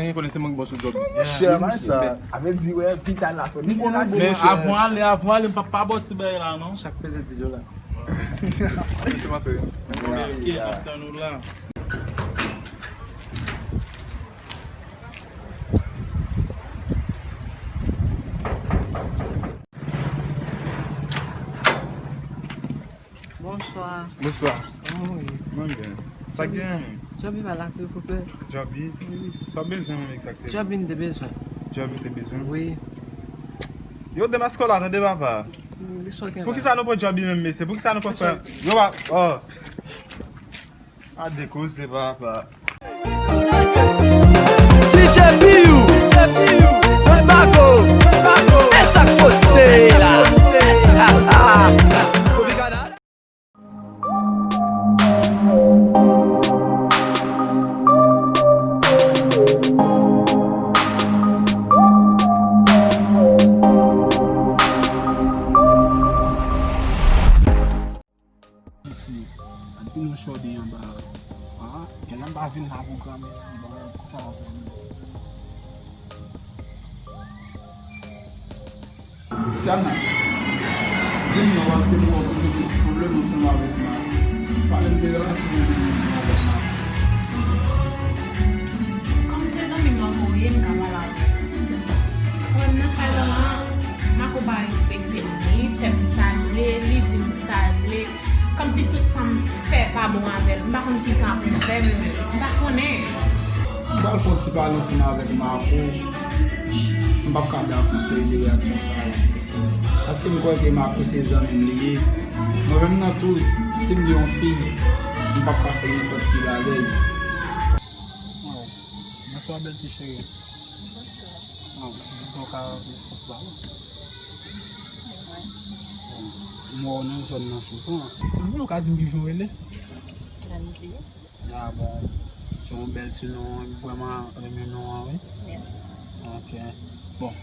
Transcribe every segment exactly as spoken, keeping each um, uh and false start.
anyen, konnen se mwen ki bòs sou djòb. Monchè, bay sa. Avè di, wè, pita la fò. M konnen, men avan ale, avan ale, m p ap pa ba w ti bagay la, non. Chak peze di dola. Mèsi, m ap peye. Ok, m ap tann ou la. Bonswa. Bonswa. Kòman w ye? Mwen byen. Sa k genyen? Djòbi pa la, silvouplè. Djòbi? Wi. Sa w bezwen menm egzakteman? Djòbi m te bezwen. Djòbi w te bezwen? Wi. Yo, demaske w la, tande papa. Wi, li choke la. Poukisa nou pran Djòbi menm, mesye? Poukisa nou pran frè? Yo, pa, oh. A de koze, papa. D J P U, D J P U, Don Mago, Don Mago, e sa k fò stay la. Mesye, anpil yon chòde anba. Ah, gen lè m pa vin la pou granmesi, ban mwen kontan avè nou. Sana, di m non, paske m wè w toujou gen ti pwoblèm ansanm avèk Marco. Pale m de relasyon w genyen ansanm avèk Marco. Kòm se zanmi m Marco ye, m ka pale avè l. Frè m nan kay la, Marco pa respekte m. Li fè m sa l vle, li di m sa l vle. Kòmsi tout sa m fè pa bon avè l. M pa konn kisa pou m fè, m, m pa konnen. M pral fè yon ti pale ansanm avèk Marco. M p ap ka ba konsèy de reyaksyon sa yo. Paske m kwè ke Marco se zanmi m li ye. Mwen menm nan tou, si m gen yon fi, m p ap ka fè nenpòt ki bagay. Bonswa, bèl ti cheri. Bonswa. Ah, ou ka fè ti pale? Mwen. M wè w nan zòn nan souvan. Silvouplè, ou ka di m kijan w rele? Landy. Ah, bon, se yon bèl ti non, m vrèman renmen non an, wi. Mèsi. Ok. Bon,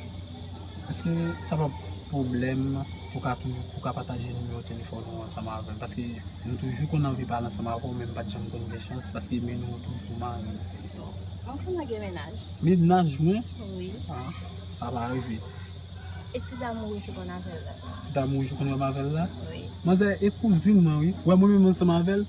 èske sa p ap pwoblèm pou ka tou, pou ka pataje nimewo telefòn ou ansanm avè m? Paske nou toujou konn anvi pale ansanm avè w, men m pa t janm konn gen chans, paske men nou toujou mare. Bon, mwen konn gen mennaj. Mennaj mwen? Wi. Ah, sa pa rive. E ti dam wouj ou konn avè l la? Ti dam wouj ou konn wè m avè l la? Wi. Manzè, e kouzin mwen, wi. Wè mwen menm ansanm avè l,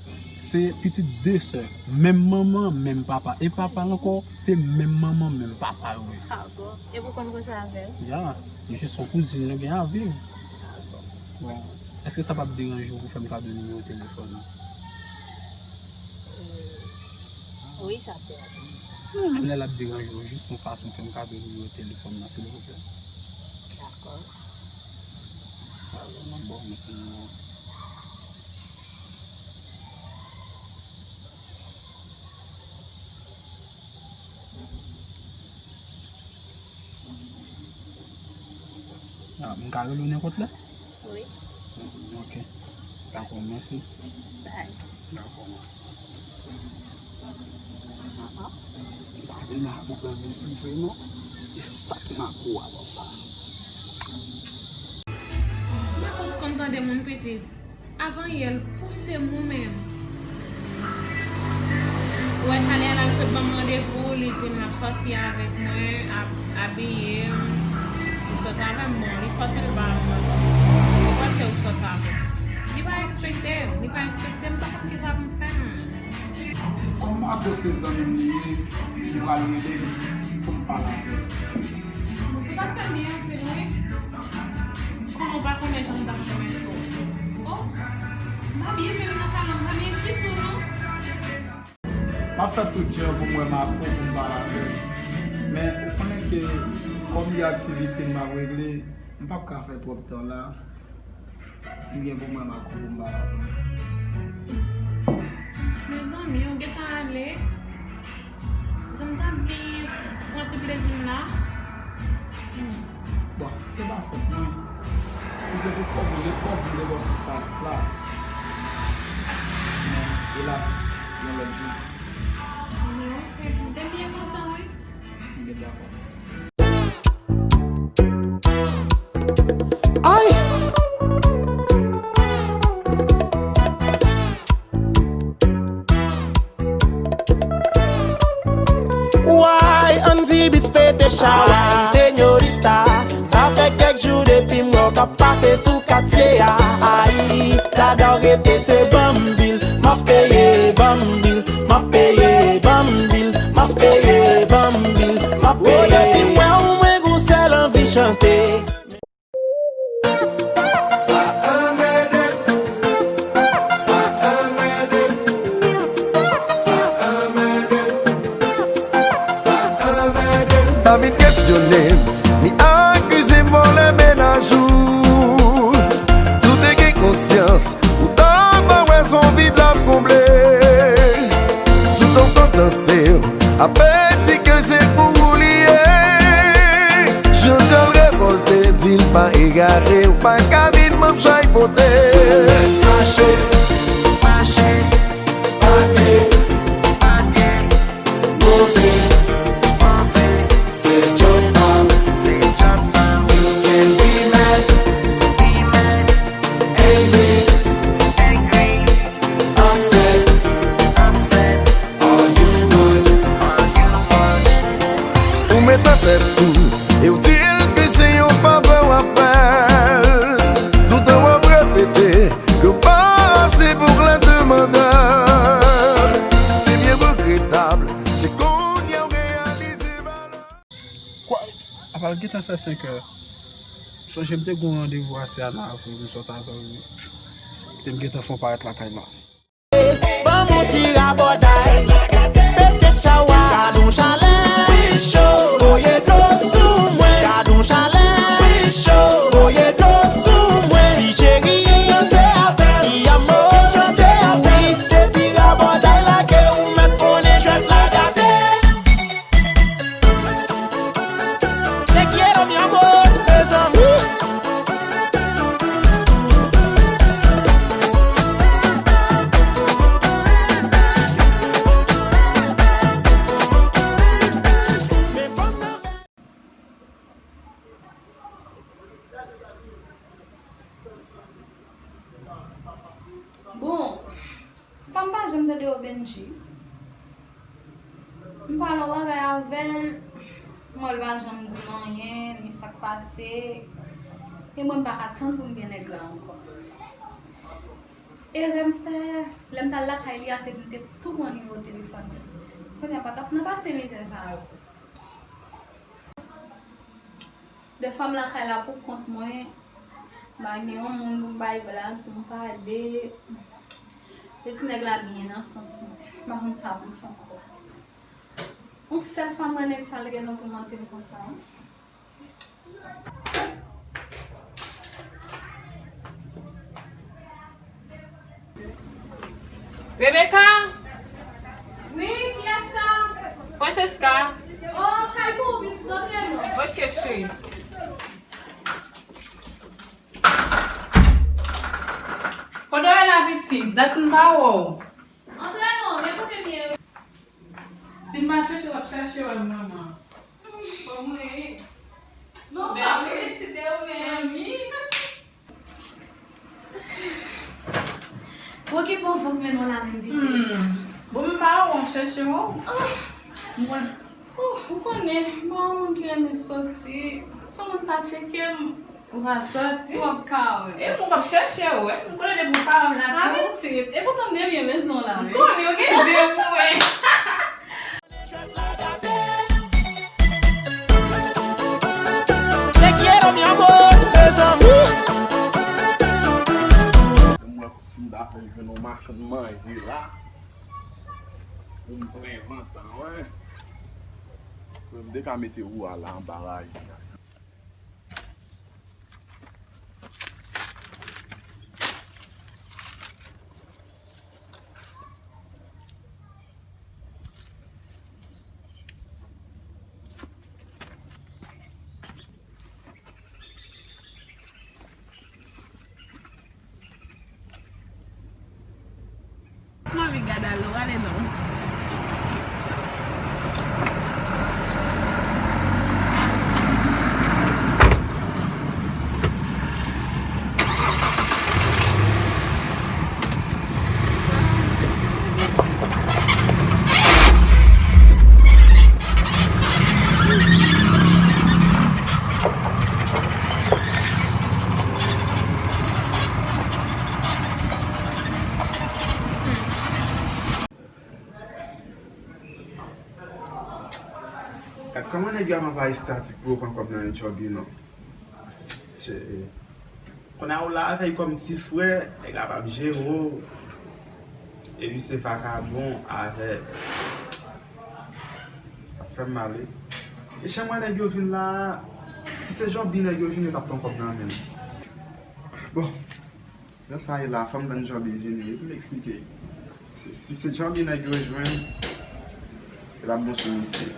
se pitit de sè. Menm manman, menm papa. E papa l ankò, se menm manman, menm papa yo ye. Ah bon? E pou konn koze avè l? Ya, li jis yon kouzin nou gen a viv. Ah bon? Bon, èske sa p ap deranje w pou fè m kado nimewo telefòn ou? Euh, wi, sa ap deranje m. Menm lè l ap deranje w, jis yon fason fè m kado nimewo telefòn nan, silvouplè. Dakò. Sa vrèman bon, men pou mwen. Ah, m ka rele w nenpòt lè? Wi. Ok. Dakò, mèsi. Bye. Dakò, ma. Ah, ah. M pa vle Marco granmesi vre non. E sa k Marco a konsa? M pa konn tande moun pitit. Avan yè, l pouse m ou menm. Ou wè, talè a, l al sot ban m randevou, li di m l ap sòti avèk mwen, ap abiye m. Li sòti avè m, bon, li sòti, l ba m. Ou panse ou sòti avè m? Li pa respekte m, li pa respekte m, m pa konn kisa pou m fè menm. Kòm Marco se zanmi m li ye, M pral rele li pou m pale avè l. Sa fè m byen anpil, wi. Kòman w pa konnen jan m t ap renmen tou? Oh, m pa byen menm nan pale, m pa byen ditou, non. M ap fè tout jan pou m wè Marco pou m pale avè l. Men, ou konnen ke kòm gen aktivite m ap regle, m p ap ka fè twòp tan la. M gen pou mwen Marco pou m pale avè l. Mezanmi, ou gentan ale? Jan m t ap byen pran ti plezi m la. Hmm. Bon, se pa fòt mwen. Si se pou kòb ou, de kòb ou, de kòb tout sa la. Men, elas, yon lòt jou. Non, se, m te byen kontan, wi. M te dakò. Ay! Way, Andy Beats pete chawa, senyorita. Sa fè kèk jou depi m wè w k ap pase sou katye a. Ay, dada w rete se banm bil, m ap peye banm bil. M ap peye, banm bil, m ap peye, banm bil, m ap peye. Depi m wè w, mwen gon sèl anvi chante. Pa vin kesyone m, ni akize m vòlè mennaj ou. Si w te gen konsyans, ou ta pa wè se yon vid l ap konble. Tout an kontante w, apre di ke se pou ou li ye. Jan l revòlte, di l pa egare, ou pa ka vin manm chay pote. Fache, fache, pa byen, pa byen. Move, move, se djòb pa w, se djòb pa w. You can be mad, be mad, angry, angry, upset, upset, all you want, all you want. Ou met nan tèt ou, e w di l ke se yon favè w ap fè l. Toutan w ap repete ke w pase pou klè demandè. Se byen regretab, se kounye a w reyalize valè. Kwa? Apa l gentan fè senk è. Sonje m te gen yon randevou ase a nan avni, m sot avè l. Kite m gentan fè yon parèt lakay la. Ban m yon ti rabòday, pete chawa, gad yon chalè, cho, voye dlo sou mwen, gad yon chalè, cho, voye dlo sou mwen. Ti cheri, danse avè m, mi amor, chante avè m, depi rabòday lage, ou mèt konnen jwèt la gate. Te quiero, mi amor, mezanmi. Bon, se pa m pa janm tande w, Bendji. M pale yon bagay avè l, m wè l pa janm di m anyen, ni sa k pase. E mwen, m pa ka tann pou m gen nèg la ankò. Erè m fè, lè m t al lakay li a, se pou m te tou pran nimewo telefòn li. Kounye a, pa t ap nan pase mizè sa yo. Dèfwa m lakay la pou kont mwen, m pa gen yon moun pou m bay blag, pou m pale. E ti nèg la byen nan sans mwen. M pa konn sa pou m fè ankò. Yon sèl fwa m wè nèg sa, l gentan toumante m konsa, wi. Rebecca? Wi, kiyès sa? Francesca? Oh, kay pou ou, pitit, antre non. Ok, cheri. Pandan w la, pitit, dat m pa wè w. Antre non, men kote m ye. Si m pa chèche w, w ap chache w, manman. Kòman w ye? Non, sa vre, pitit, e ou menm? Samy. Bon, ki bon vant mennen w la menm, pitit? Hmm. Bon, m pa wè w, m chèche w. Ah. Mwen. Oh, ou konnen, m pa yon moun ki renmen soti. Se yon moun pa tcheke m. Ou pa soti? Ou ap ka wè. E pou m ap chèche w, wi. M konnen depi w pa wè m la tou. Abitit. E poutan m te byen bezwen w la, wi. M konnen, ou gen zen pou mwen. Jwenn yon machann manje la. Pou m pran vant an, wi. Pou m te ka mete ou a la anba rayi a. Mami gad alò, ale non. Gad kòman nèg yo ap anvayi estatik pou yo pran kòb nan men Chubby non. Che, eh. Kounye a ou la avè l kòm ti frè, nèg la p ap jere w. Epi se vakabon avè. Sa fè m mal, wi. E jan m wè nèg yo vin la, si se Chubby nèg yo jwenn, yo t ap pran kòb nan men l. Bon, jan sa ye la, fò m tann Chubby vini, wi, pou l eksplike. Si, si se Chubby nèg yo jwenn, yo t ap bon sou misye.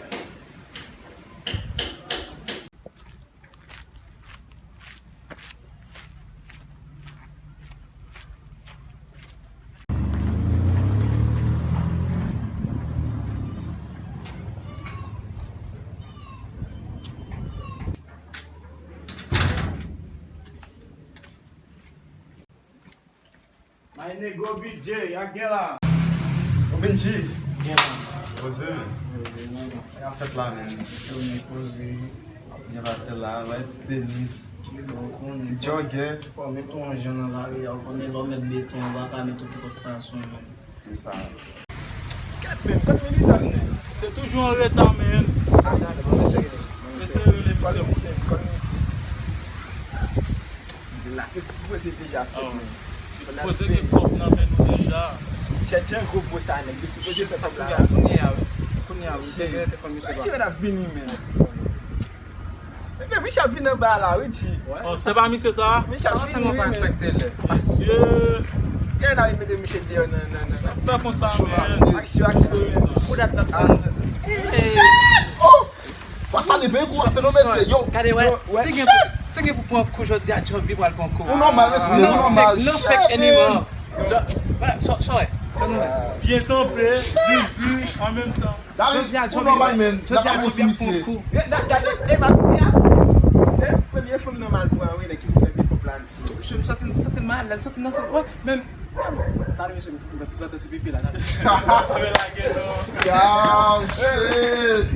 My nigga B J, y ap gen la. Ô Benji. Gen la. Poze, men. Poze, non, non. Sa k ap fèt la, men? Yo, men poze. Byen pase la, wè ti tenis, ti jògè. Fò met yon jan nan lari a, ou konnen lè w met beton, ou pa ka met yon kilòt fason, men. Se sa. Gad menm, gad militasyon. Se toujou an reta, men. Ah, gade, mwen serye. Mwen serye, le misye. Kòl, kòl. La, te sipoze deja fèt, men. Li sipoze gen kòb nan men nou deja. Tchètchè gwo bwè sa, nèg. Li sipoze fè sa la. Kounye a, wi. Kounye a, wi. Misye gen telefòn, misye pa. Misye ap vini, men. Ebyen, misye ap vin anba la, wi, G. Oh, se pa misye sa? Misye ap vini, wi, men. Mesye. Gen la, li mete misye deyò nan, nan, nan. Fè konsa, men. Aksyon, aksyon. Kou dat, dat, dat. Oh! Fwa sa li vin kou atè nou, mesye, yo. Gade, wè, si gen pou, si gen pou pran kou jodi a, Chubby pral pran kou. Ou nòmal, mesye, ou nòmal. No fake, no fake anymore. Byen kanpe, zuzu, an menm tan. Jodi a, ou nòmal, men. Jodi a, Chubby ap pran kou. Gade, e pa kounye a. Se premye fanm nòmal pou an, wi, nèg ki pou fè make-up la. M santi, m santi m alèz, m santi m nan, wè, men, gade mesye, m santi ti pipi la, gade. Yow, shit.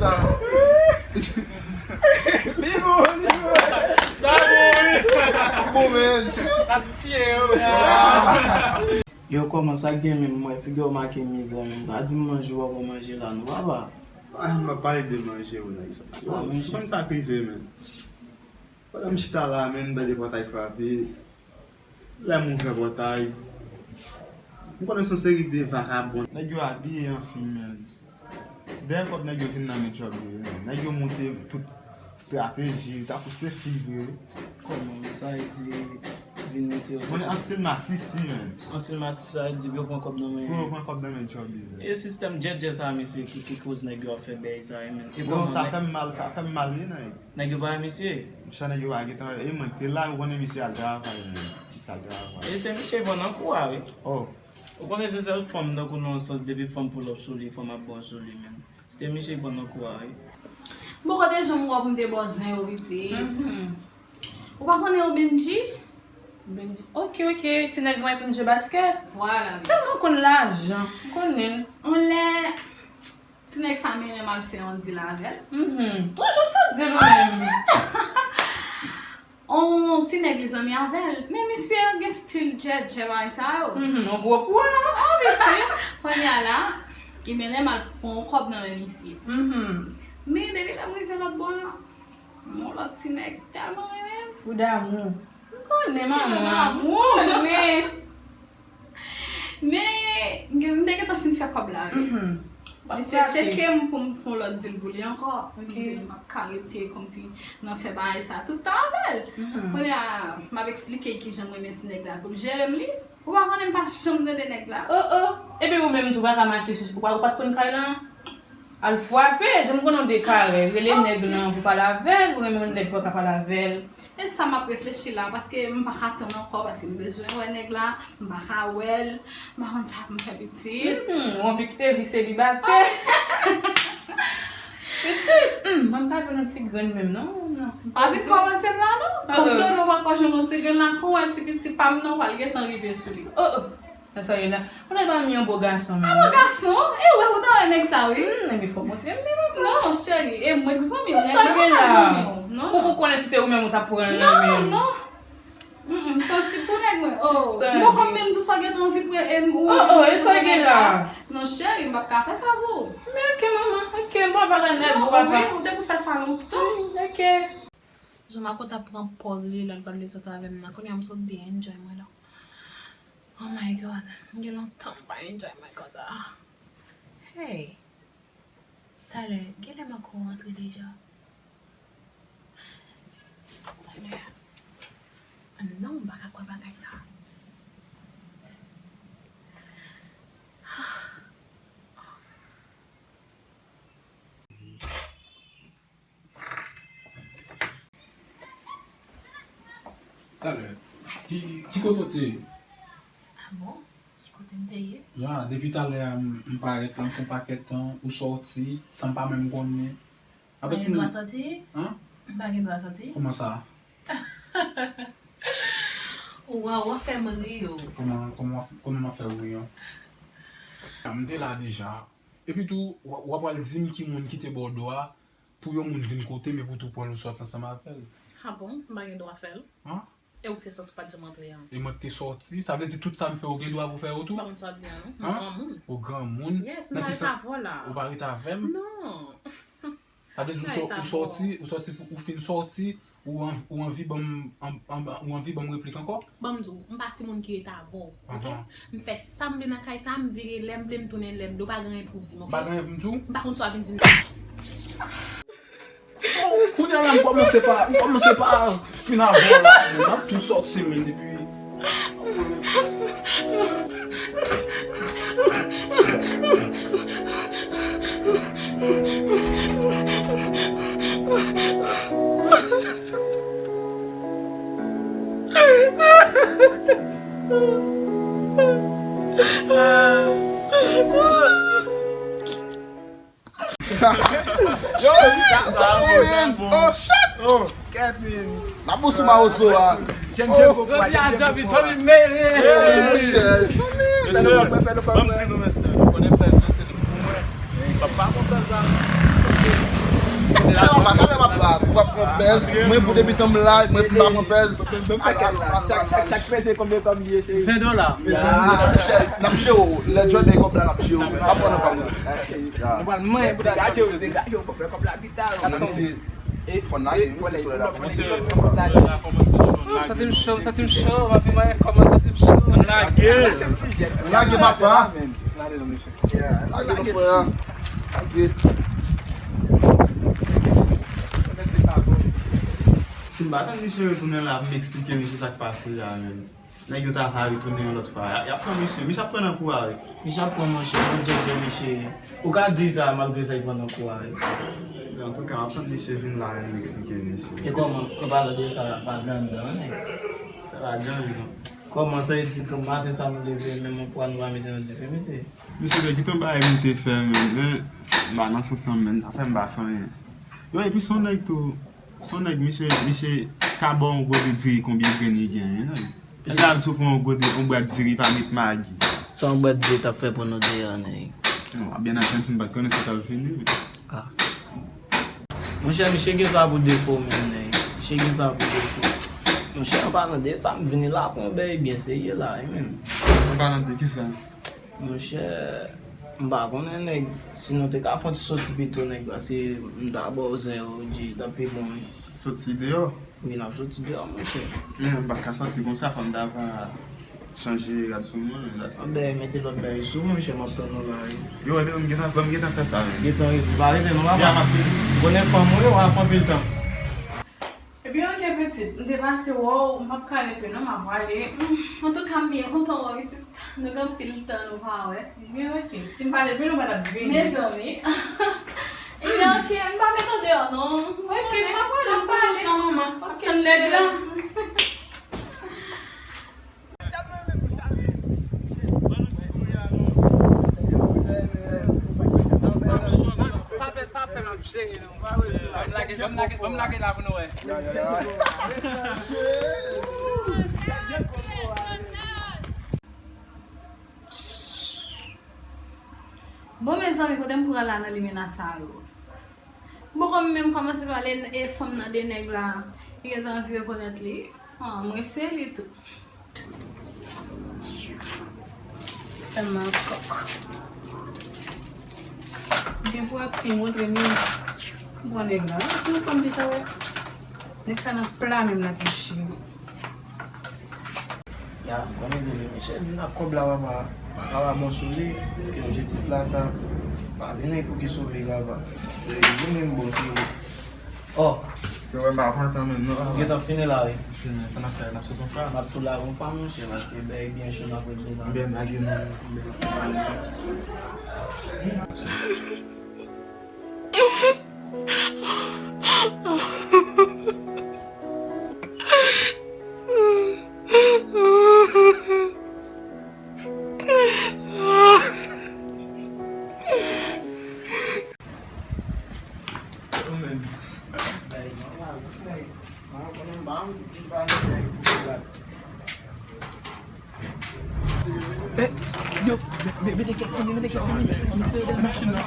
Li bon, li bon. Sa bon, wi. Bon, men. Sa tiye yo. Yo, kòman sa gen menm, mwen, figi w make mizè menm. Pa di m manje w ap manje la, non, papa. Ah, m ap pale de manje, wi, nèg sa. Yo, men, ou konn sa k rive, men. Pandan m chita la, men, m tande pòtay frape. Lè m ouvè pòtay, m konnen se yon seri de vakabon. Nèg yo abiye an fi, men. Dèyè kòb nèg yo vin nan men Chubby, men. Nèg yo monte tout estrateji, tankou se fi vre. Kòman? Sa vle di vin monte yo. Monte an stil masisi, men. An stil masisi, sa vle di yo pran kòb nan men. Pou yo pran kòb nan men Chubby, men. E sistèm djèdjè sa, mesye, ki, ki koz nèg yo ap fè bèy sa, men. E kòman, sa fè m mal, sa fè m mal, wi, nèg. Nèg yo pa wè misye. Monchè, nèg yo pa gentan wè. E mwen ki te la, ou konnen misye al travay, men. Misye al travay. E se misye pran nan kou a, wi. Oh. Ou konnen se sèl fanm tankou nan yon sans, depi fanm pull up sou li, fanm ap bon sou li, men. Se te misye pran nan kou a, wi. Bon, kote jan m wè pou m te bò zen yo, piti. Mhm. Ou pa konnen yo Benji? Benji. Ok, ok, ti nèg mwen konn jwe baskèt. Vwala, wi. Tèlman konn lajan, m konnen l. On lè Ti nèg sa mennen m al fè yon deal avè l. Mhm. Toujou sou deal ou menm. On ti nèg li zanmi avè l. Men misye gen stil djèdjè bagay sa yo. Mhm, yon gwo pwa. Oh, piti. Kounye a la, li mennen m al fè yon kòb nan men misye. Mhm. Men depi lè m rive lòt bò a, yon lòt ti nèg tèlman renmen m. Ou damou. M konnen, manman. Damou. M konnen. Men, m gen, m te gentan fin fè kòb la, wi. Mhm. Li se tcheke m pou m fè yon lòt dil pou li ankò. Ok. M di l m p ap ka rete kòmsi nan fè bagay sa tout tan avè l. Mhm. Kounye a, m ap eksplike kijan m renmen ti nèg la pou l jere m li. Ou pa konnen m pa janm tande nèg la. Oh, oh. Epi ou menm tou pa ka mache chèche, ou pa, ou pa t konn kay la? Al frape, janm konnen w de karè. Rele nèg lan pou pale avè l, ou renmen yon nèg pa ka pale avè l. E sa m ap reflechi la, paske m pa ka tann ankò, paske m bezwen wè nèg la, m pa ka wè l, m pa konn sa pou m fè pitit. Hmm, ou anvi kite vi selibatè. Pitit, hmm, mwen m pa vle yon ti grenn menm, non, non. Pa vin kòmanse m la, non. Kòm Dodo pa ko jwenn yon ti grenn la, kon wè ti pitit pa m nan, w pral gentan rive sou li. Oh, oh. Nan sa yo la. Ou nan pa m yon bo gason menm. A bo gason? E wè, ou ta wè nèg sa, wi. Hmm, ebyen fò w montre m li, papa. Non, cheri, e mwen k zanmi w, nèg mwen pa zanmi w. Non, non. Pou ou konnen si se ou menm ou t ap pran l nan men m. Non, non. Mm, mm, sansi pou nèg mwen. Oh, m poko menm di w sa w gentan anvi pran, e m, ou anvi pran sou nèg la. Non, cheri, m p ap ka fè sa pou ou. Men ok, manman, ok, m pa va gade nèg ou, papa. Non, wi, ou te pou fè sa lontan. Hmm, ok. Jean Marco t ap pran pòz li lè l pral soti avè m nan. Kounye a m sot byen enjoy mwen la. Oh my God, m gen lontan m pa enjoy mwen konsa. Hey, talè, genlè Marco rantre deja. Talè. Non, m pa ka kwè bagay sa. Talè, ki, ki kote w te ye? A bon? Ki kote m te ye? Ya, depi talè a, m, m parèt la, m fè yon pakèt tan, ou sòti, san m pa menm konnen. M pa gen dwa sòti? An? M pa gen dwa sòti? Kòman sa? Waw, w ap fè m ri, o. Kòman, kòman, kòman m ap fè w ri, an? M te la deja. Epi tou, w, w ap pral di m ki moun ki te ba w dwa, pou yon moun vin kote m epi w tou pran l ou sòti ansanm avè l. A bon? M pa gen dwa fè l? An? E ou k te sòti, ou pa t janm antre an? E mwen k te sòti, sa vle di tout sa m fè ou gen dwa pou fè yo tou? M pa konn sa w ap di a non. M granmoun. Ou granmoun? Yes, m pa ret avè w la. Ou pa ret avè m? Non. Sa vle di ou sòti, ou sòti pou ou fin sòti, ou an, ou anvi ban m, an, an, ou anvi ban m replik ankò? Ban m di w, m pa timoun ki ret avè w. Ok? M fè sa m vle nan kay sa, m vire lè m vle, m tounen lè m vle, ou pa gen anyen pou w di m, ok? M pa gen anyen pou m di w? M pa konn sa w ap vin di m. Kounye a la, m kòmanse pa, m kòmanse pa fin avè w la, m ap tou sòti, men, epi. Yo, sa, sa bon, man. Oh, shit. Oh, Kevin. N ap bon sou mawozo a. Jodi a, Djoby, Djoby mele. Mesye, ban m di nou, mesye, nou konnen pèz yo se li pou mwen. M pa, pa konn pèz la. Talè m ap, talè m ap, m ap pran pèz. Mwen pou debitan m la, mwen pou m pa pran pèz. Chak, chak, chak pèz se konbyen kòb li ye, cheri? Ven dola. Ya, chè, n ap jere w. Lè Djoby bay kòb la, n ap jere w. Pa pran nan pa mwen. Nou pral manyen pou degaje w, degaje w, fò fè kòb la pita. Menm si fò n lage, wi, se solèy la kòmanse. Santi m cho, santi m cho, m ap vin manyen kòb, santi m cho. N lage. N lage, papa. Lage, frè. Lage. Si m pa tann misye retounen la pou m eksplike misye sa k pase a, menm. Nèg yo ta va retounen yon lòt fwa. Y ap, y ap pran misye. Misye ap pran nan kou a, wi. Misye ap pran, monchè. Ou djèdjè misye. Ou ka di sa, malgre sa, y pran nan kou a, wi. Antouka, m ap tann misye vin la, vin eksplike misye. E kòman, an palan de sa, pa gen anyen, non? Sa pa gen anyen, non. Kòman sa, e di, maten sa, nou leve, menm yon pwa nou pa mete nan dife, mesye? Mesye, kite yon bagay m te fè, men, men, m pa nan sans lan, men, sa fè m pa fè anyen. Yo, epi se yon nèg tou, se yon nèg, misye, misye ka ba w yon gode diri konbyen grenn li genyen, non? Misye ap di w pran yon gode, yon bwat diri, pa met magi. Sa yon bwat diri t ap fè pou nou deyò, nèg? Non, byen antandi, m pa t konnen sa t ap vini. Ah. Monchè, misye gen sa pou defo, menm, nèg. Misye gen sa pou defo. Monchè, an palan de sa, m vini la pou yon bèy byen serye la, wi, menm. An palan de kisa? Monchè, m pa konnen, nèg, si nou te ka fè yon ti soti pito, nèg, paske m ta ba w zen yo, G, t ap pi bon, wi. Soti deyò? Wi, n ap soti deyò, monchè. Men, m pa t ka soti konsa, fò m ta pran Chanje rad sou mwen, that's it. Bèy, mete lòt bèy sou, monchè, m ap tann ou la, wi. Yo, epi m gentan, m gentan fè sa, men. Gentan rete, pa rete non, papa. Ya, m ap vini. M konnen fanm ou ye, w ap fè anpil tan. Ebyen, oke, pitit, m te pase wè w, m p ap ka rete non, m ap prale. Antouka, m byen kontan wè w, pitit. Nou gen anpil tan nou pa wè. Ebyen, oke. Si m pa te vini, ou pa t ap vini. Mezanmi. Ebyen, oke, m pa met w deyò non. Oke, m ap prale, m ap prale. Nan manman. Oke, tann nèg la. Pa pè, pa pè, m ap jere nou. Ban m lage, ban m lage, ban m lage la pou nou wè. Bon, mezanmi, kote m pran la nan limena sa yo? M poko menm kòmanse pale e fanm nan de nèg la, li gentan anvi rekonèt li. Ah, mwen se li tou. Fè m an kòk. Gen pou ak fi montre m, m pran nèg la. Pou pran di sa wè. Nèg sa nan pla menm la pi cheri. Ya, konnen de li, mesye, vin ak kòb la, papa. Papa bon sou li, paske objektif la, sa, pa vin pou ki sove, papa. Se li menm bon sou li. Oh. Yo, wè, m pa kontan menm, non, papa. Gentan fini la, wi. Fini, sa n ap fè, n ap sot yon fwa. M ap tou lave yon fwa, monchè, paske bèy byen cho, n ap ret devan. Byen, lage non. Eh, yo, men, men, men nèg la fini, men nèg la fini. Misye de machin nan.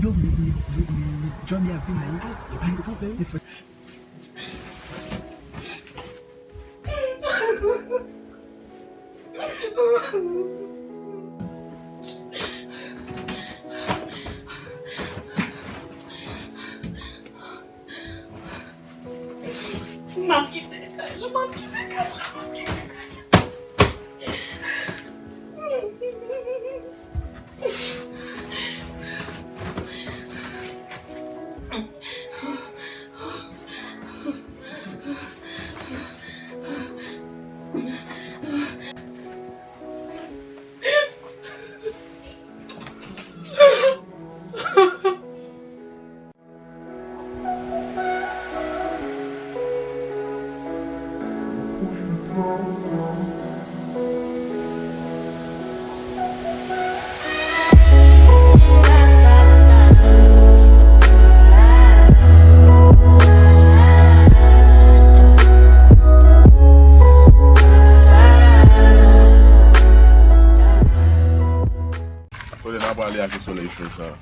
Yo, men, men, men, men, men, Johnny a vini la, yo. Yo pati kanpe, wi. M ap kite kay la, m ap kite kay la, m ap kite kay la. Kote n a prale ak kesyon lè cho sa? N ap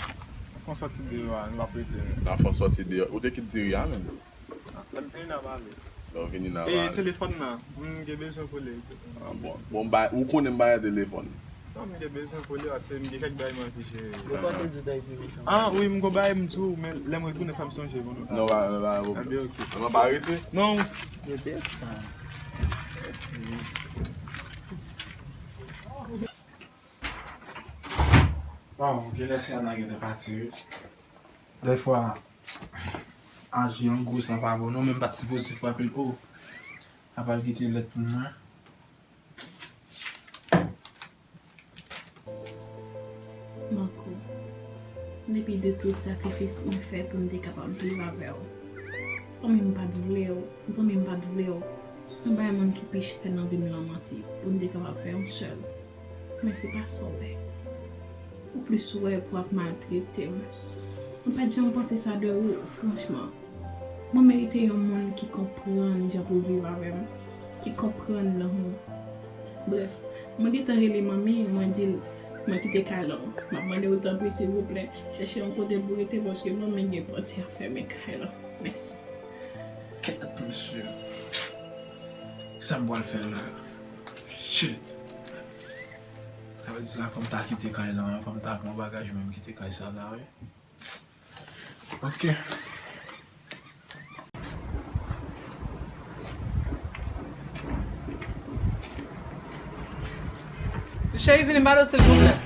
fè yon sòti deyò a, nou p ap rete. N ap fè yon sòti deyò. Ou te kit diri a menm? Ah, lè m fini n a pale. Lè w fini n a pale. E telefòn nan, m gen bezwen pou li. Ah, bon. Bon, m ba, ou konnen m pa gen telefòn. Non, m gen bezwen pou li, paske m gen kèk bagay m anvi jere. Yo pa te di w t ap di m sa. Ah, wi, m gon bagay m di w, men lè m retounen, fè m sonje, bon, nou pa. Non, pa, non, pa, ah, ben, ok. Non, pa rete. Non. Bebe sa. Waw, genlè se Ana gentan pati, wi. Dèfwa, aji an gwo sa pa bon non, men m pa t sipoze frape l. O, apa l kite lèt pou mwen? Marco, depi de tout sakrifis mwen fè pou m te kapab viv avè w. Fanmi m pa t vle w, zanmi m pa t vle w. Mwen bay moun ki pi chè nan vi m lan manti pou m te kapab fè yon sèl. Men se pa sa w wè. Ou plis wè pou ap maltrete m. Mwen pa t janm panse sa de ou, franchman. Mwen merite yon moun ki konprann jan pou viv avè m, ki konprann lanmou. Brèf, mwen gentan rele manmi, mwen di l, mwen kite kay lan. M ap mande w tanpri, silvouplè, chèche yon kote pou rete, paske manmi gen panse ap fèmen kay lan. Mèsi. Kèt, mesye. Sa m pral fè la? Shit. Sa vle di la, fò m ta kite kay la, fò m ta pran bagaj mwen, m kite kay sa la, wi. Ok. Ti cheri, vini m ba nou silvouplè.